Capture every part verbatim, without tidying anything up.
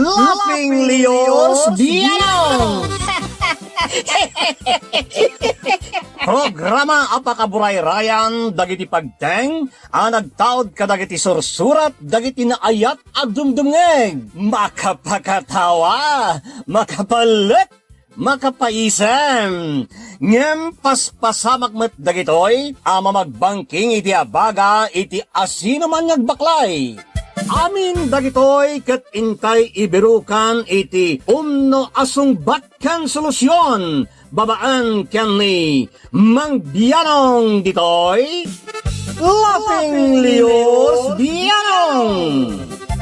Laughing Leos Bianong! Programa a pakaburayrayan dagiti pagteng a nagtaud kadagiti sursurat dagiti naayat a dumdumngeg. Makapakatawa, makapalek, makapaisem. Ngem paspasamak met dagitoy a mamagbangking iti abaga iti asinoman nga agbaklay. Amin dagitoy ket intay ibirukan iti umno a sungbat ken solusion babaen ken ni Mang Bianong ditoy, Laughing Leos Bianong.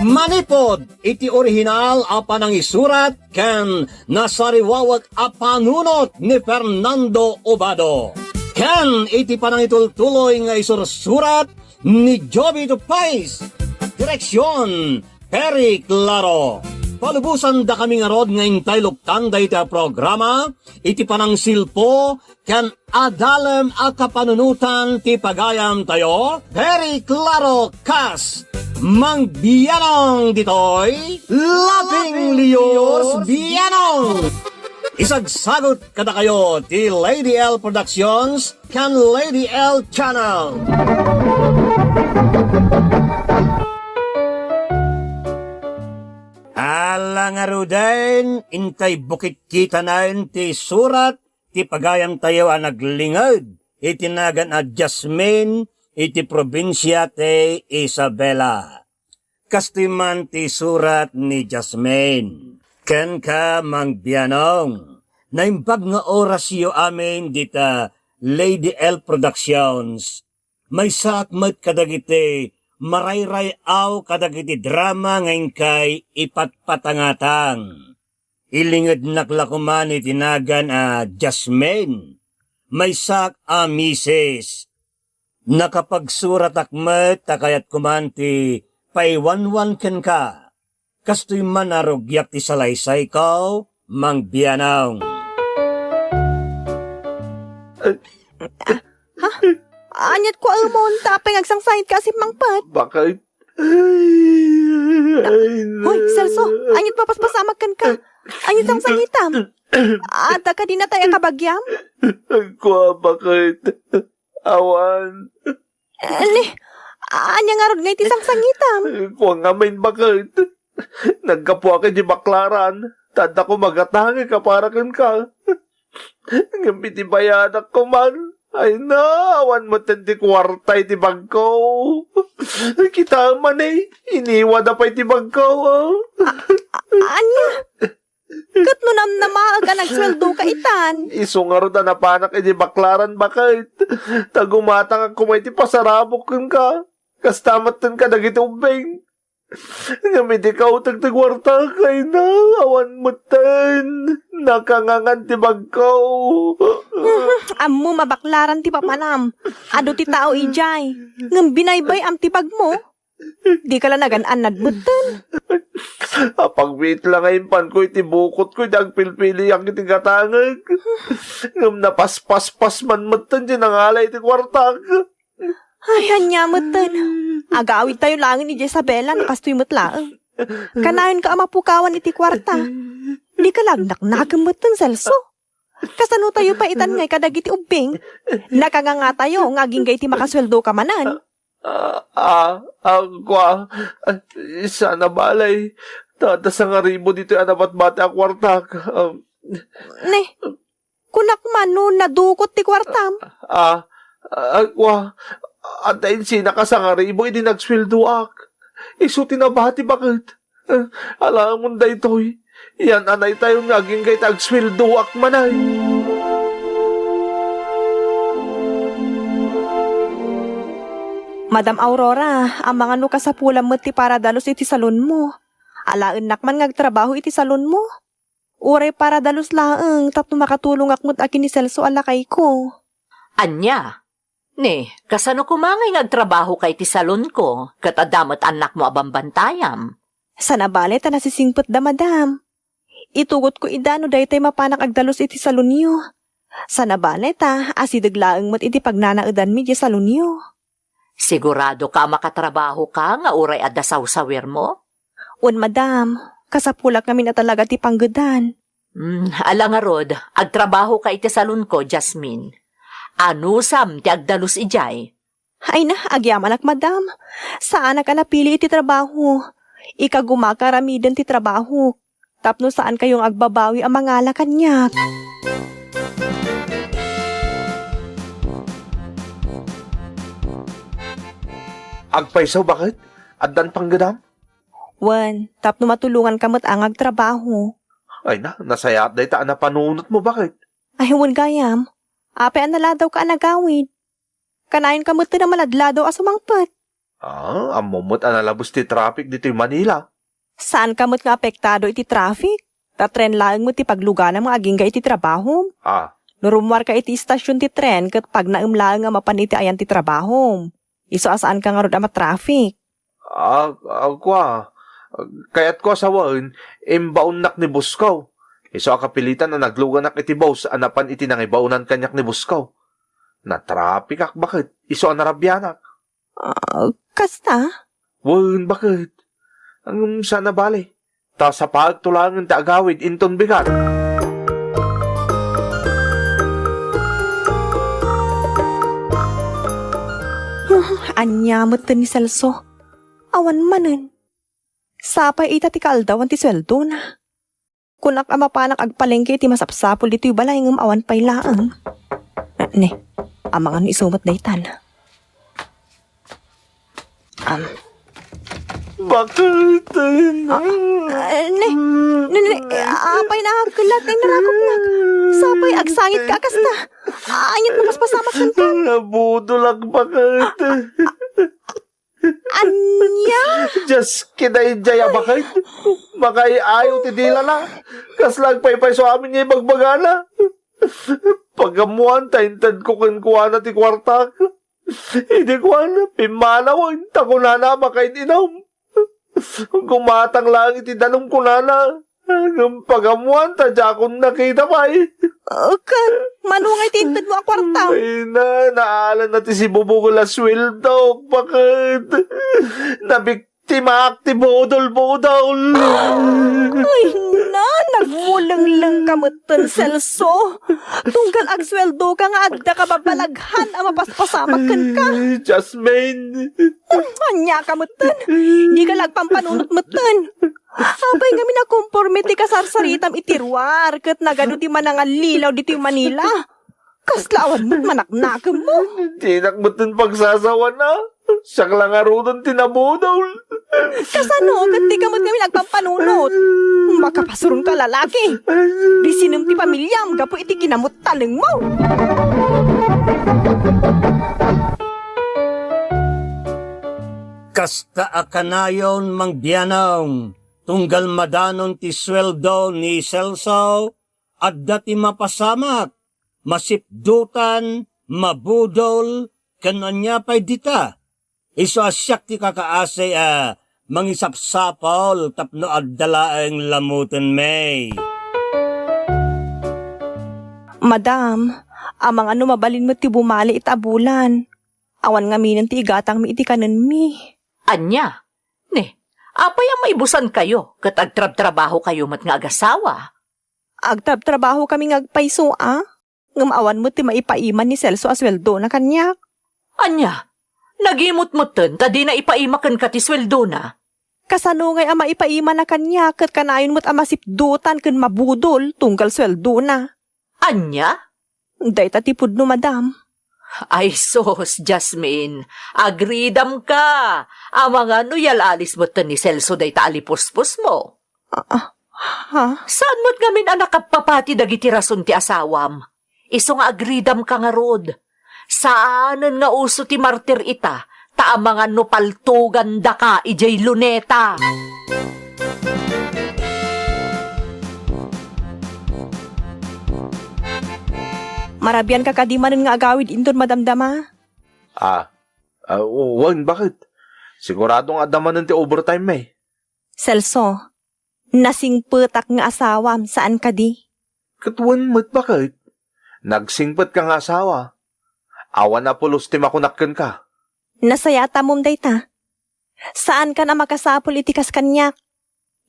Manipod iti orihinal a panangisurat ken nasariwawek a panunot ni Fernando Obado, ken iti panangitultuloy nga isursurat ni Jovito Pais. Direksion, Perry Claro. Palubosan dakami ngarud nga intay luktan dayta a programa iti panangsilpo ken adalem a kapanunotan ti pagayam tayo, Perry Claro kas Mang Bianong ditoy, Laughing Leos Bianong. Isagsagut kadakayo ti Lady L Productions ken Lady L Channel. Ala ngaruden, intay bukit kitanen ti surat ti pagayam tayo a naglinged iti nagan a Jasmine iti probinsia ti Isabela. Kastoy man ti surat ni Jasmine. Kenka, Mang Bianong, naimbag nga orasyo amin dita Lady L Productions. Maysaak met kadagiti marayray-aw kadagiti drama nga inkay ipatpatangatang. Ilingednak la koman iti nagan a Jasmine. Maysaak a misis. Nakapagsuratak met ta kayat koman ti paiwanwan kenka. Kastoy man a rugiak ti salaysayko, Mang Bianong. Ha? Aniat kua, Amon? Ta apay nga agsangsangitka a simmangpet? Bakit? Ay, ay, Hoy, Celso, aniat papaspasamak kenka? Aniat sangsangitam? Adda kadi natay a kabagiam? Kua, bakit? Awan. Eh, ni, ania ngarud nga iti sangsangitam? Kua ngamin, bakit? Naggapuak iti baklaran, ta adda koma gatangek a para kenka. Ngem iti bayadak koman, ay na, awan metten ti kuarta iti bagko. Kita man, eh, iniwada pay ti bagko, oh. Ania? Ket no namnamaek a nagsueldoka itan? Isu ngarud a napanak iti baklaran, bakit? Ta gumatangak koma iti pasarabok kenka. Kasta metten kadagiti ubbing. Ngem iti kauteg ti kuarta, kayna, awan metten. Nakangangan ti bagko. Ammom a baklaran ti papanam. Adu ti tao idiay. Ngem binaybay-am ti bagmo. Dika la nagan-annad metten. Apagbiit la nga impanko iti bukotko iti agpilpiliak iti gatangek. Ngem napaspaspas man metten ti nangala iti kuartak. Ay, ania metten. Agawidtayo laengen idiay Isabela no kastoy met laeng. Kanayon ka a mapukawan iti kuarta. Dika la agnaknakem metten, Celso. Kasano tayo pay itan ngay kadagiti ubbing? Nakangangatayo nga agingga iti makasueldoka manen. Ah, ah, ah, kua, ah, sana balay. Ta, ta sangaribu ditoy a nabatbati a kuartak. Ah, Ne, kunak man no nadukot ti kuartam. Ah, ah, kua, anta insinaka sangaribu idi nagsueldoak. Isu ti nabati, baket. Eh, alamon daytoy. Yan-anaytayon nga agingga iti agsueldoak manen. Madam Aurora, amangan no kasapulam met ti paradalus iti salonmo. Alaennak man nga agtrabaho iti salonmo. Uray paradalus laeng tapno makatulongak met a ken ni Celso a lakayko. Ania? Ne, kasano koma ngay nga agtrabahoka iti salonko, ket adda met annakmo a bambantayam? Sana bale ta nasisingpetda, madam. Itugotko ida no daytoy mapanak agdalus iti salonyo. Sana bale ta asideg laeng met iti pagnanaedanmi idiay salonyo. Siguradoka a makatrabahoka nga uray adda sawsawirmo? Wen, madam. Kasapulak ngamin a talaga ti panggedan. Hmm, ala ngarud, agtrabahoka iti salonko, Jasmine. Anusam ti agdalus idiay? Ay na, agyamanak, madam. Saanak a napili iti trabaho. Ikagumaka aramiden ti trabaho. Tapno saankayo nga agbabawi a mangala kaniak. Agpayso, baket? Addan panggedam? Wen, tapno matulonganka met a nga agtrabaho. Ay na, nasayaat dayta a napanunotmo, baket? Ay, wen gayam. Apay a naladawka a nagawid? Kanayon ka met ti namaladladaw a sumangpet. Ah, ammo met a nalabes ti traffic ditoy Manila. Saan ka met nga apektado iti traffic? Ta tren laeng met ti pagluganam nga agingga iti trabahom. Ah. No rummuarka iti istasyon ti tren ket pagnaem laeng a mapan iti ayan ti trabahom. Isu a saan ka ngarud a matraffic. Ah, ah, kua. Kayatko a sawen, imbaonnak ni boss ko. Isu a kapilitan a nagluganak iti bus a napan iti nangibaonan kaniak ni boss ko. Natrapikak baket, isu a narabianak. Ah, kasta? Wen, baket. Ngem saan a bale. Ta sapaekto laengen ti agawid inton bigat. Hmm, ania met ni Celso? Awan manen. Sapay ita ti kaaldawan ti sueldona. Kunak a mapanak agpalengke iti masapsapul ditoy balay ngem awan pay laeng. Ah, ne, amangan no isu met daytan. Am. Baket? Ah, ah, ne, ne, ne, apay na agkelat nga inarakupnak. Sapay agsangit ka kasta. Aniat mapaspasamak kenka? Nabudolak, baket. Ania? Dias, kidaydiay a baket. Makay-ayo ti dilana. Kasla agpaypayso amin nga ibagbagana. Pagammuan ta intedko kenkuana ti kuartak. Idi kuan, pimmanawen ta kunana a makain-inom. Gumatang laeng iti danum kunana. Ngem pagammuan ta diakon nakita pay. Ah, ket mano nga iti intedmo a kuarta? Ay na, naalan na ti sibubungol a sueldok, baket. Nabiktimaak ti budol-budol. Ay na, nagmulengleng ka metten, Celso. Tunggal agsueldo ka nga adda ka babalaghan a mapaspasamak kenka. Jasmine. Ania ka metten? Di ka la agpampanunot metten. Apay ngamin a komporme ti kasarsaritam iti ruar ket nagadu ti manangallilaw ditoy Manila? Kasla awan met manaknakemmo? Dinak metten pagsasawana. Siak la ngaruden ti nabudol. Kasano ket di ka met ngamin agpampanunot? Makapasuron ka, lalaki. Risinem ti pamiliam gapu iti kinamuttanengmo. Kasta a kanayon, Mang Bianong, tunggal madanon ti sueldo ni Celso, adda ti mapasamak, masipdutan, mabudol, ken ania pay dita. Isu a siak ti kakaasi a mangisapsapul tapno adda laeng lamutenmi. Madam, amangan no mabalin met ti bumali ita a bulan. Awan ngaminen ti igatangmi iti kanenmi. Ania? Ne, apay a maibusankayo ket agtrabtrabahokayo met nga agasawa? Agtrabtrabahokami nga agpayso a, ngem awan met ti maipaiman ni Celso a sueldona kaniak. Ania? Nagimot metten ta dina ipaima kenka ti sueldona? Kasano ngay a maipaimana kaniak ket kanayon met a masipdutan ken mabudol tunggal sueldona? Ania? Dayta ti pudno, madam. Ay sus, Jasmine, agridam ka. Amangan no yal-alis metten ni Celso dayta a lipuspusmo. Ah, ah, ha? Saan met ngamin a nakappapati dagiti rason ti asawam? Isu nga agridam ka ngarud. Saanen nga uso ti martir ita, ta amangan no paltogandaka idiay luneta. Marabian ka kadi manen nga agawid inton madamdama? Ah, ah, wen, baket? Sigurado nga adda manen ti overtime, eh. Celso, nasingpetak nga asawam, saan kadi? Ket wen met, baket? Nagsingpetka nga asawa. Awan a pulos ti makunak kenka. Nasayaat ammom dayta. Saankan a makasapul iti kas kaniak.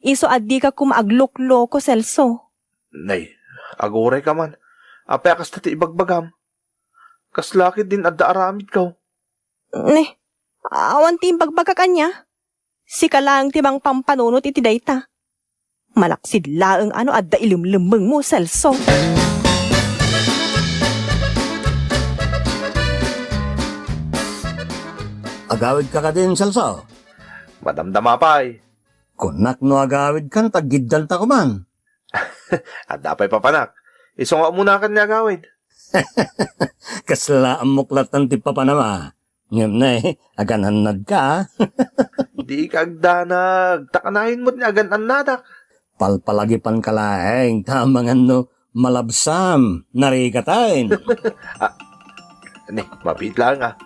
Isu a dika koma aglukloko, Celso. Nay, agurayka man. Apay a kasta ti ibagbagam? Kasla ketdin adda aramidko? Ne, awan ti imbagbagak ania? Sika laeng ti mangpampanunot iti dayta. Malaksid laeng a no adda ilemlemmengmo, Celso. Agawidka kadin, Celso? Madamdama pay. Kunak no agawidkan, taggiddalta koman. Adda pay papanak. Isu nga umunakan nga agawid. Kasla ammok latta ti papanam a. Ngem ne, agan-annadka, a. Dika agdanag, ta kanayon met nga agan-annadak. Palpalagipanka laeng, ta amangan no malabsam, narikataen. Ah, ne, mabiit laeng, a.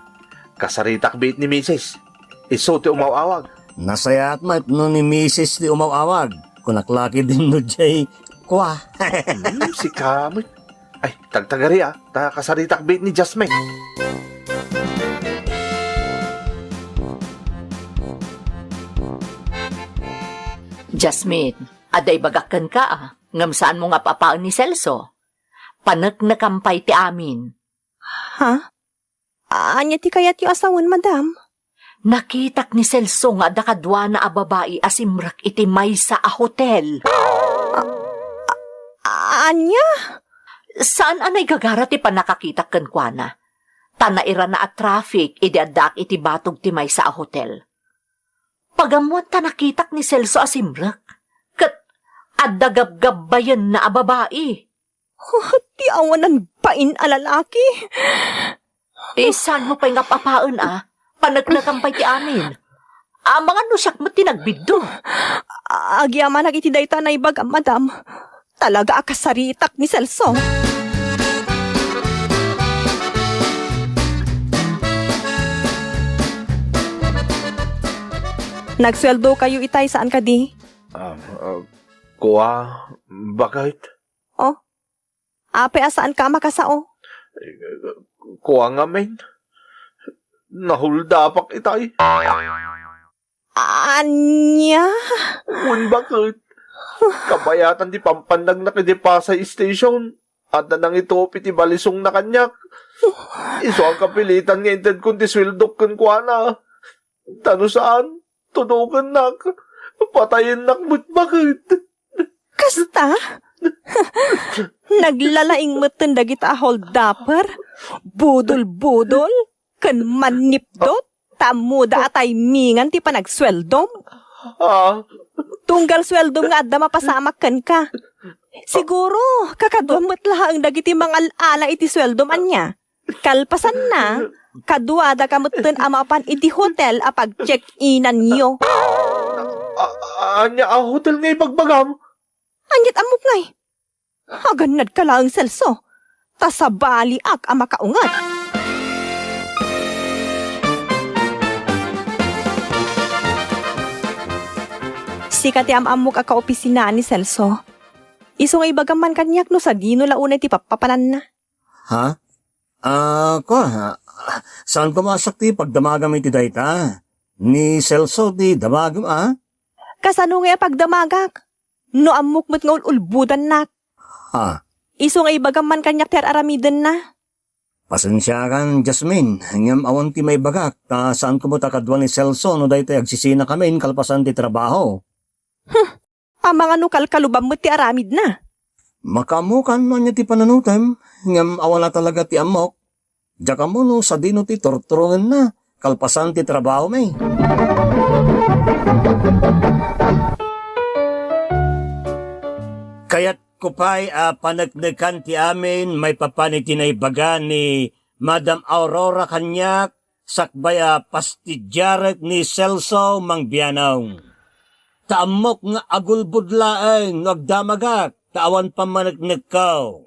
Kasaritak biit ni misis. Isu ti umaw-awag. Nasayaat met no ni misis ti umaw-awag. Kunak la ketdin no diay kua. Hmm, sika met. Ay, tagtagari, a. Ta kasaritak biit ni Jasmine. Jasmine, adda ibagak kenka, a. Ngem saanmo nga ap-apaen ni Celso. Paneknekam pay ti amin. Ha? Ania ti kayatyo a sawen, madam? Nakitak ni Celso nga adda kaduana a babai a simrek iti maysa a hotel. A-, a-, ania? Saan a naigagara ti pannakakitak kenkuana. Ta nairana a traffic idi addaak iti batog ti maysa a hotel. Pagammoan ta nakitak ni Celso a simrek. Ket adda gabgabbayenna a babai. Ti awanan bain a lalaki. Ti saanmo pay nga ap-apaen, a? Paneknekam pay ti amin. Amangan no siak met ti nagbiddo. Agyamanak iti dayta a naibagam, madam. Talaga a kasaritak ni Celso. Nagsueldokayo itay, saan kadi? Ah, ah, kua, baket. Oh? Apay a saanka a makasao? Kua ngamin. Nahuldapak itay. Ania? Wen, baket. Kabayatan ti pampannagnak iti Pasay Station. Adda nangitup iti balisongna kaniak. Isu a kapilitan nga intedkon ti sueldok kenkuana. Ta no saan, tudokennak. Patayennak met, baket. Kasta? Naglalaing metten dagita a holdaper, budol-budol, ken mannipdot, ta ammoda a timingan ti panagsueldom. Ah. Tunggal sueldom nga adda mapasamak kenka. Siguro, kakaduam met laeng dagiti mangal-ala iti sueldom, ania? Kalpasanna, kaduadaka metten a mapan iti hotel a pag-check-inanyo. A-, ania a hotel nga ibagbagam? Ania't ammok ngay? Agannadka laeng, Celso, ta sabaliak a makaunget. Sika ti am-ammok a kaopisinaan ni Celso. Isu nga ibagam man kaniak no sadino la unay ti pappapananna. Ha? Ah, kua, saanko masak ti pagdamagam iti dayta. Ni Celso ti damagem, a? Kasano ngay a pagdamagak? No ammok met nga ul-ulbodannak. Ha? Isu nga ibagam man kaniak ti ar-aramidenna. Pasensiakan, Jasmine, ngem awan ti maibagak, ta saanko met a kadua ni Celso no daytoy agsisinakamin kalpasan ti trabaho. Huh! Amangan no kalkalubam met ti aramidna. Makaammokan no ania ti pananutem, ngem awan a talaga ti ammok. Diak ammo no sadino ti turturongenna, kalpasan ti trabahomi. Kayatko pay a paneknekan ti amin maipapan iti naibaga ni Madam Aurora kaniak sakbay a pastidiarek ni Celso Mangbianong. Ta ammok nga agulbod laeng no agdamagak ta awan pammaneknekko.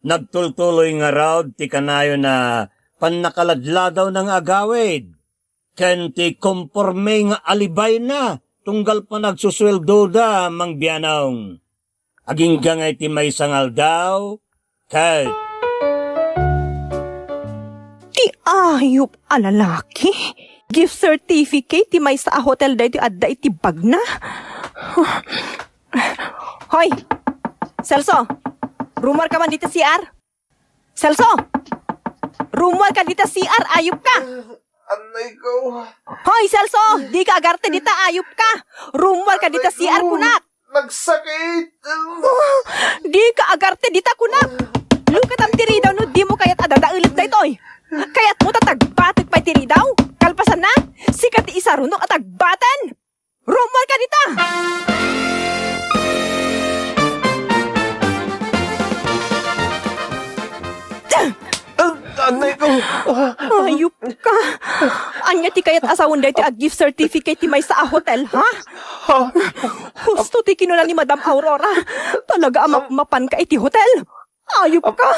Nagtultuloy ngarud ti kanayon a pannakaladladawna nga agawid ken ti komporme nga alibayna tunggal panagsusueldoda, Mangbianong. Agingga nga iti maysa nga aldaw, ket Ti ayup a lalaki? Gift certificate ti maysa a hotel daytoy adda iti bagna? Hoy! Celso! Rummuarka man dita C R! Celso! Rummuarka dita C R, ayupka! Annay ko. Hoy, Celso! Dika agarte dita, ayupka! Rummuarka dita C R, kunak! Nagsakit! Dika agarte dita, kunak! Lukatam ti ridaw no dimo kayat a dadaelek daytoy! Kayatmo ta tagbatek pay ti ridaw? Kalpasanna, sika ti isarunok a tagbaten! Rummuarka dita! Ah, annay ko. Ah. Ayupka! Ania ti kayat a sawen daytoy a gift certificate ti maysa a hotel, ha? Ha? Husto ti kinuna ni Madam Aurora. Talaga a mapmapanka iti hotel. Ayupka!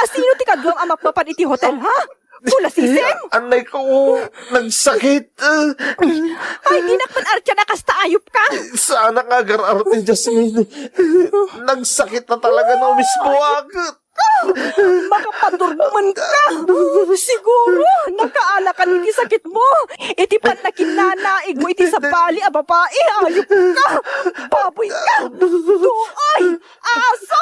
Asino ti kaduam a mapmapan iti hotel, ha? Pulasisim! Annay ko, nagsakit. Ay, dinak man artian a kasta, ayupka! Saanak nga agar-arte, Jasmine. Nagsakit na talaga no mismo ak. Makapadurmenka! Siguro, nakaalakan iti sakitmo iti pannakinnanaigmo iti sabali a babai, ayupka! Baboyka! Duay! Aso!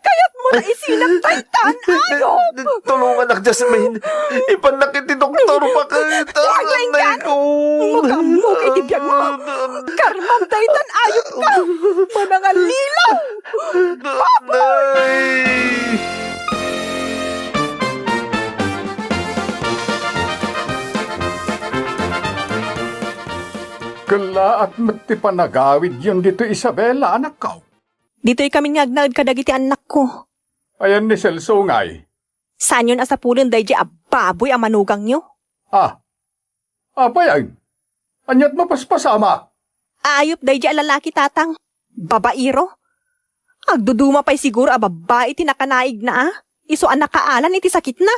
Kayatmo na isilak daytan, ayop! Tulonganak, Jasmine. Ipannak iti doktor, paket. Diak lainggan! Annay ko. Makaammoka iti biagmo! Karmam daytan, ayupka! Manangallilaw! Baboy! Nay! Kellaat met ti panagawidyon ditoy, Isabela, anakko. Ditoykamin nga agnaed kadagiti annakko. Ayan ni Celso ngay? Saanyon a sapulen daydiay a baboy a manugangyo? Ah, apay ayan? Aniat mapaspasama? Ayop daydiay a lalaki, tatang. Babairo. Agduduma pay siguro a babbai ti nakanaigna, a isu a nakaalan iti sakitna.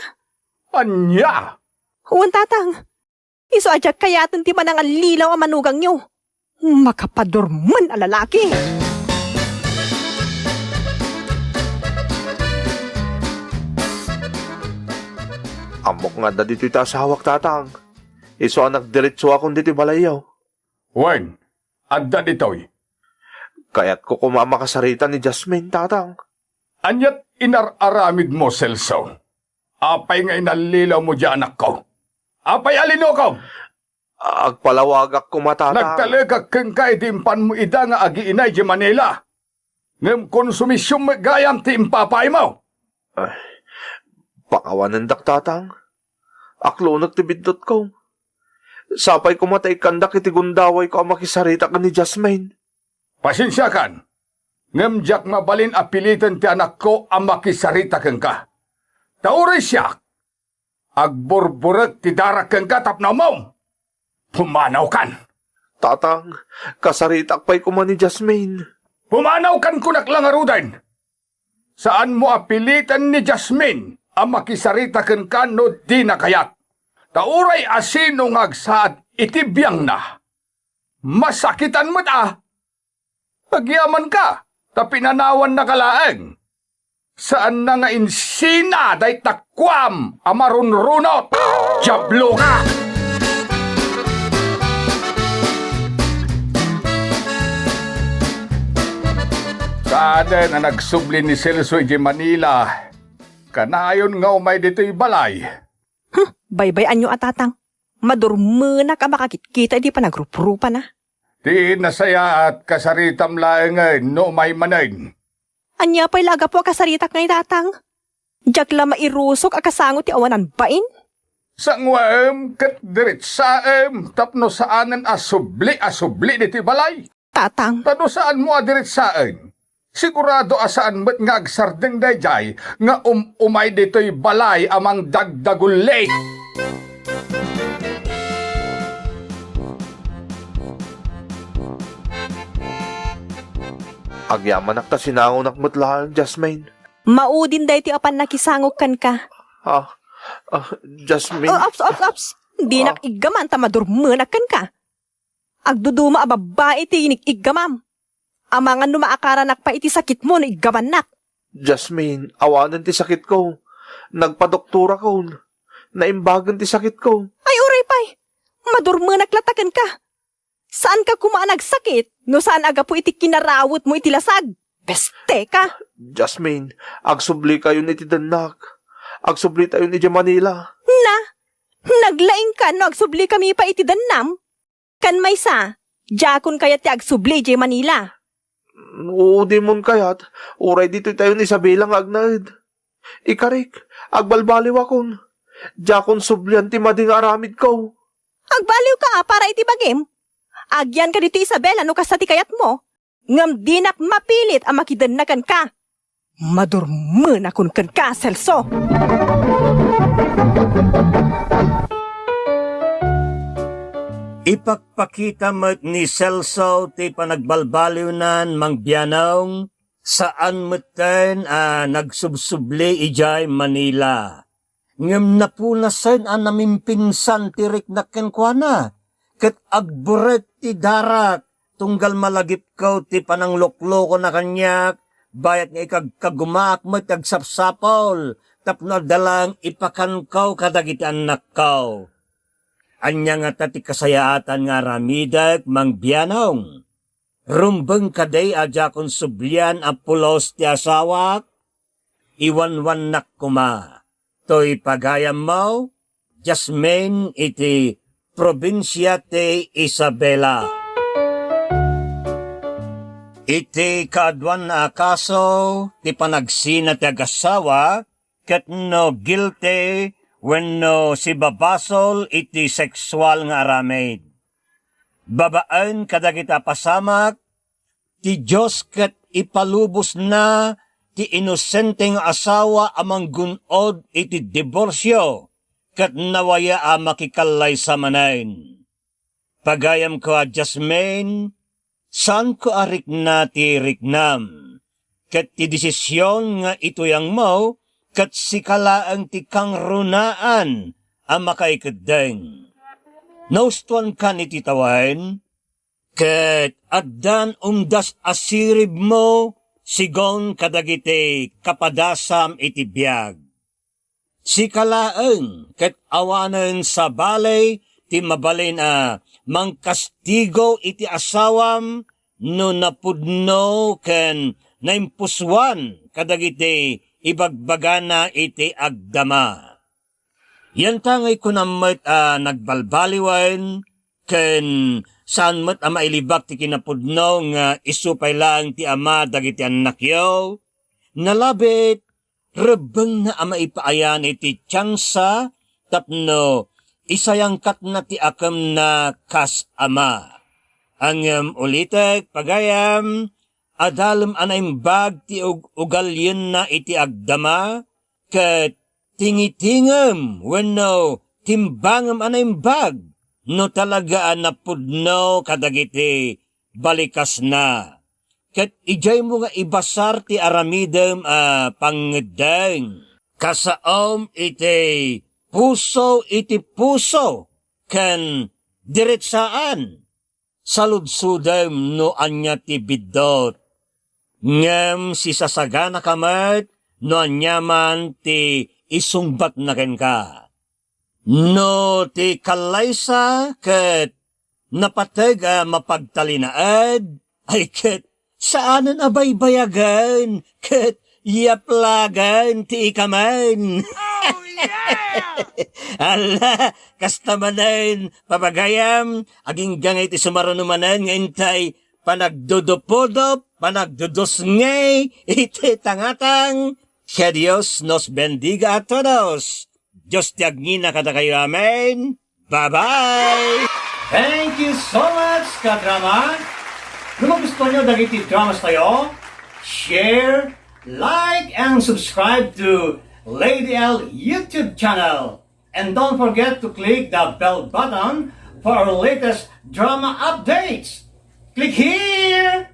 Ania? Wen, tatang. Isu a diak kayaten ti manangallilaw a manugangyo. Makapadurmen a lalaki! Ammok nga adda ditoy ti asawak, tatang. Isu a nagdiretsoakon ditoy balayyo. Wen, adda ditoy. Kayatko koma a makasarita ni Jasmine, tatang. Aniat inar-aramidmo, Celso? Apay nga inallilawmo diay anakko? Apay a linukom? Agpalawagak koma, tatang. Nagtalekak kenka idi impanmo ida nga agiinay idiay Manila. Ngem konsumision met gayam ti impapaymo. Ay, pakawanendak, tatang. Aklonek ti biddutko. Sapay koma ta ikkandak iti gundawayko a makisarita ken ni Jasmine. Pasensiakan, ngem diak mabalin a piliten ti anakko a makisarita kenka. Ta uray siak, agburburek ti darak kenka tapno ammom. Pumanawkan! Tatang, kasaritak pay koma ni Jasmine. Pumanawkan, kunak la ngaruden! Saanmo a piliten ni Jasmine a makisarita kenka no dina kayat. Ta uray asino nga agsaad iti biangna, masakitan met a. Agyamanka, ta pinanawannaka laeng. Saanna nga insina dayta kuam a marunrunot. Diabloka! Kaden a nagsubli ni Celso idiay Manila, kanayon nga umay ditoy balay. Huh, baybay-anyo a, tatang. Madurmenak a makakitkita iti panagruprupana. Ti nasayaat, kasaritam laengen no umay manen. Ania pay la a gapu a kasaritak ngay, tatang? Diak la mairusok a kasango ti awanan bain? Sanguem ket diretsaem tapno saanen a subli a subli ditoy balay. Tatang. Ta no saanmo a diretsaen, sigurado a saan met nga agsardeng daydiay nga um-umay ditoy balay a mangdagdagulli. Agyamanak ta sinangonak met laeng, Jasmine. Maudin daytoy a pannakisangok kenka. Ah, ah, Jasmine. Oh, ops, ops, ops. Dinak iggaman ta madurmenak kenka. Agduduma a babbai ti inig-iggamam. Amangan no maakaranak pay iti sakitmo no iggamannak. Jasmine, awanen ti sakitko. Nagpadoktorakon. Naimbagen ti sakitko. Ay, uray pay. Madurmenak latta kenka. Saanka koma a nagsakit no saan a gapu iti kinarawetmo iti lasag. Pesteka! Jasmine, agsublikayon iti dennak. Agsublitayon idiay Manila. Na, naglaingka no agsublikami pay iti dennam? Kan maysa, diakon kayat ti agsubli idiay Manila. Uudimon kayat, uray ditoy tayo ni Isabela nga agnaed. Ikarik, agbalbaliwakon. Diakon sublian ti madi nga aramidko. Agbaliwka a para iti bagim? Agyanka ditoy Isabela no kasta ti kayatmo. Ngem dinak mapilit a makidenna kenka. Madurmenakon kenka, Celso! Ipakpakita met ni Celso ti panagbalbaliwnan, Mang Bianong, saan metten a nagsubsubli idiay Manila. Ngem napunasen a namimpinsan ti riknak kenkuana, ket agburek ti darak, tunggal malagipko ti panangluklukona kaniak, bayat nga ikagkagumaak met ti agsapsapul, tapno adda laeng ipakanko kadagiti annakko. Ania ngata ti kasayaatan nga aramidek, Mang Bianong? Rumbeng kadi a diakon sublian a pulos ti asawak? Iwanwannak koma toy pagayammo, Jasmine, iti probinsia ti Isabela. Iti kaaduan a kaso ti panagsina ti agasawa, ket no guilty wenno sibabasol iti sexual nga aramid. Babaen kadagiti a pasamak, ti Dios ket ipalubosna ti inosente nga asawa a manggun-od iti diborsio ket nawaya a makikallaysa manen. Pagayamko a Jasmine, saanko a rikna ti riknam, ket ti desision nga ituyangmo ket sika laeng ti kangrunaan a makaikeddeng. Naustuankan iti tawen, ket addan umdas a siribmo sigon kadagiti kapadasam iti biag. Sika laeng ket awanen sabali ti mabalin a mangkastigo iti asawam no napudno ken naimpusoan kadagiti ibagbagana iti agdama. Yantangay kunam met a nagbalbaliwen ken saan met a mailibak ti kinapudno nga isu pay laeng ti ama dagiti annakyo. Nalabit, rebbengna a maipaayan iti tiansa tapno isayangkatna ti akemna kas ama. Ngem ulitek, pagayam, adalem a naimbag ti ug-, ugalienna iti agdama, ket tingitingem wenno timbangem a naimbag no talaga a napudno kadagiti balikasna. Ket idiaymo nga ibasar ti aramidem a pangngeddeng. Kasaom iti puso iti puso ken diretsaan. Saludsodem no ania ti biddut. Ngem sisasaganaka met no aniaman ti isungbatna kenka. No ti kallaysa ket napateg a mapagtalinaed, ay ket saanen a baybayagen ket yaplagen ti ikamen. Oh, yeah! Ala, kasta manen, pabagayam, agingga nga iti sumaruno manen nga intay panagdudupudop, panagdudusngey iti tangatang. Que Dios nos bendiga a todos. Dios ti agngina kadakayo. Amen. Bye-bye! Thank you so much, kadrama! No magustuhan nyo dagiti dramas tayo, share, like, and subscribe to Lady L YouTube channel. And don't forget to click the bell button for our latest drama updates. Click here!